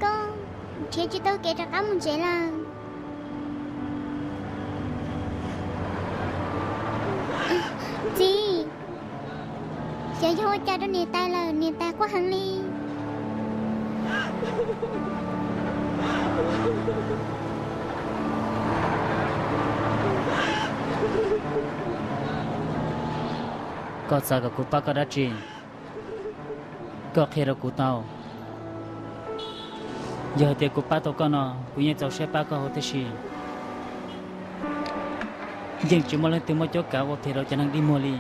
Koj nrhiav tsis tau kev rov qab mus tsev lawm. Txiv, xyov yog ua cas rau niam tais lawm, niam tais quaj heev li. Koj xav kom kuv pab koj dab tsi? Koj qhia rau kuv tau. Yog hais tias kuv pab tau koj no, kuv yeej txaus siab pab koj huv tib si. Yeej tsis muaj leej twg muaj cuab kav ua phem rau cov neeg dig muag li.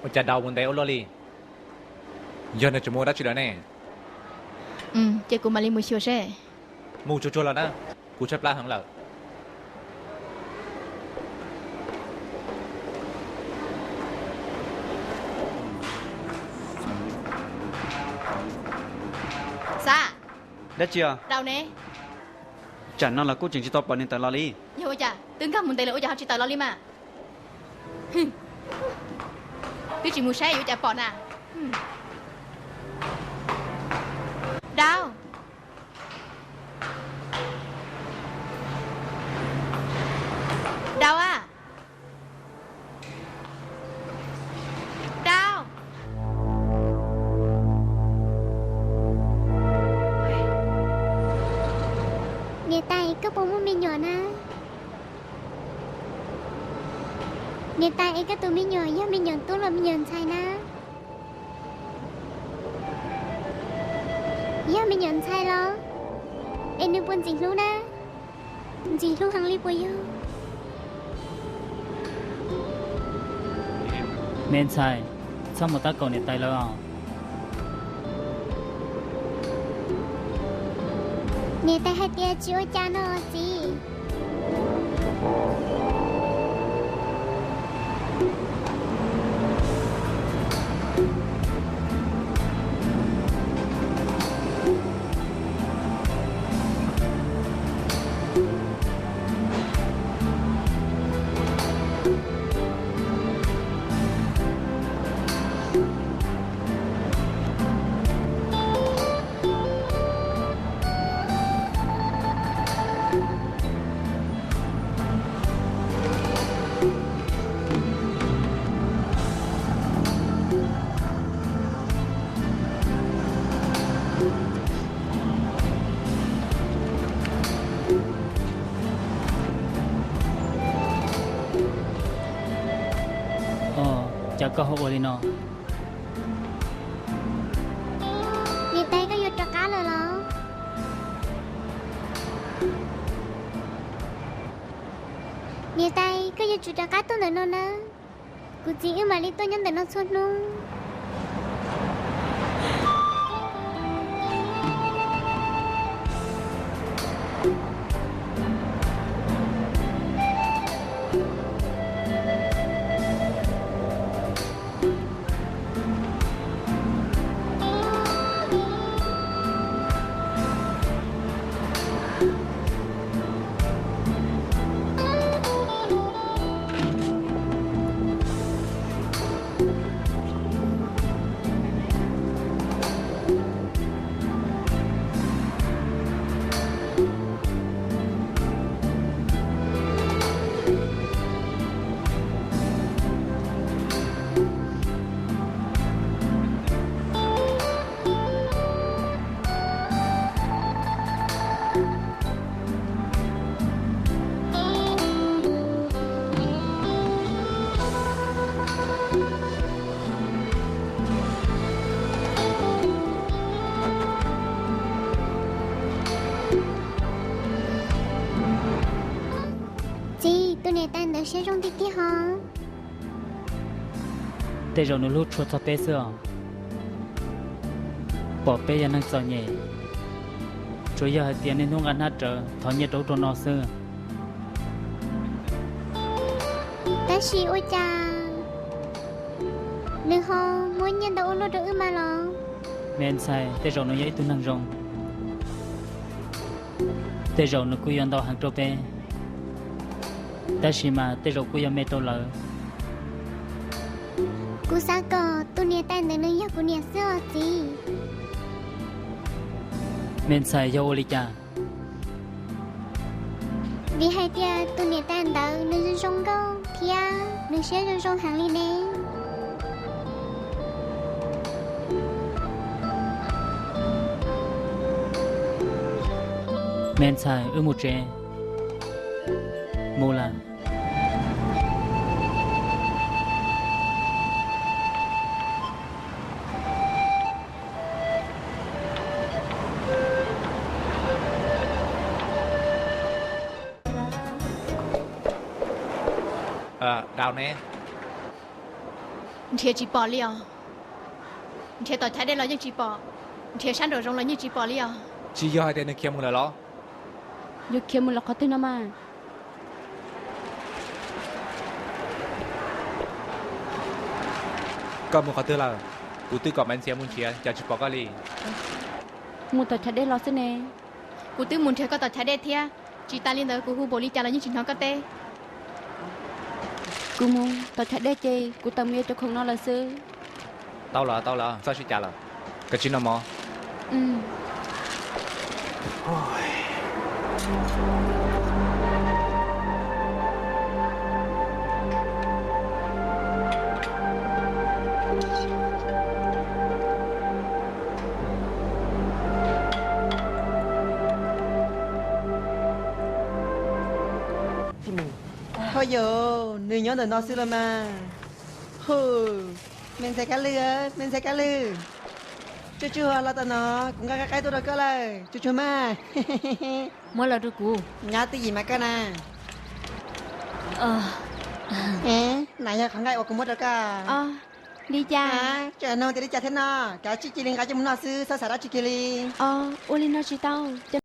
Ua cas Dau mus ntev ua luaj li? Yog nws tseem mus ua dab tsi lawm ne? Ces kuv mam li mus xyuas seb. Mus tsuag tsuag los na, kuv tshaib plab heev lawm. Xav dab tsi os? Dau ne? Tsam no los kuj tseem tsis tau pom niam tais los li. Yog ua cas twb nkag mus ntev lawm ua cas ho tsis tawm los li mas? Twb tsis mus saib yuav cas pom na. Dau. Dau a. Dau. Niam tais, koj puas muaj me nyuam na? Niam tais, es koj tus me nyuam yog me nyuam tub los me nyuam ntxhais na? Yog me nyuam ntxhais los? Es nws puas ntxim hlub na? Ntxim hlub heev li puas yog? Me ntxhais, txhob mus tab kaum niam tais lawv os. Niam tais hais tias tsis ua cas no txiv. Cas koj ho ua li no? Niam tais, koj yuav rov qab lawm los? Niam tais, koj yuav tsum rov qab tuaj ntawm no nawb. Kuv txiv wb mam li tuaj nyob ntawm no txhua hnub. Txiv, tus niam tais ntawd siab zoo tiag tiag hos. Tej zaum nws hlub tshua txog peb xwb os. Pom peb yog neeg txom nyem, tsuas yog hais tias niaj hnub nqa hnab rawv thov nyiaj rau ub rau no xwb. Tab sis ua cas nws ho muab nyiaj ntau ua luaj rau wb mas los? Me ntxhais, tej zaum nws yog ib tug neeg zoo, tej zaum nws kuj yuav ntau heev rau peb, tab sis mas tej zaum kuj yog me rau lawv. Kuv xav kom tus niam tais ntawd nws yog kuv niam xwb os txiv. Me ntxhais, yog ua li cas? Vim hais tias tus niam tais ntawd nws zoo zoo nkauj thiab nws siab zoo zoo heev li ne. Me ntxhais, wb mus tsev. Mus lawm. Nrhiav tsis pom li os. Nrhiav tom chav dej los yeej tsis pom, nrhiav sab nraum zoov los yeej tsis pom li os. Tsis yog hais tias nws khiav mus lawm los? Yuav khiav mus lawm qhov twg no mas? Koj mus qhov twg lawm? Kuv twb kom Maiv Ntxhiav mus nrhiav cas tsis pom koj li. Mus tom chav dej los xwb ne. Kuv twb mus nrhiav koj tom chav dej thiab, tsis tas li ntawd kuv hu npaum li cas los yeej tsis hnov koj teb. Kuv mus tom chav dej ces kuv tawm mus yuav cov khoom no lawm xwb. Tau lawm, tau lawm, txhob sib cav lawm. Koj tsis noj mov. Ho yog nws nyob ntawm no xwb los mas. Hu, me ntxhais Kab Lwj, me ntxhais Kab Lwj, tsuj tsuag los tom no, kuv nqa nqaij qaib tuaj rau koj lawm, tsuj tsuag mas. Muab los rau kuv. Nyob twj ywm mas koj na. Nas yog qhov nqaij uas kuv muab rau koj. Li cas? Tseem nug tias li cas thiab no, kav tsij cia li nqa coj mus noj xwb, txhob xav dab tsi kiag li. Ua li no tsis tau.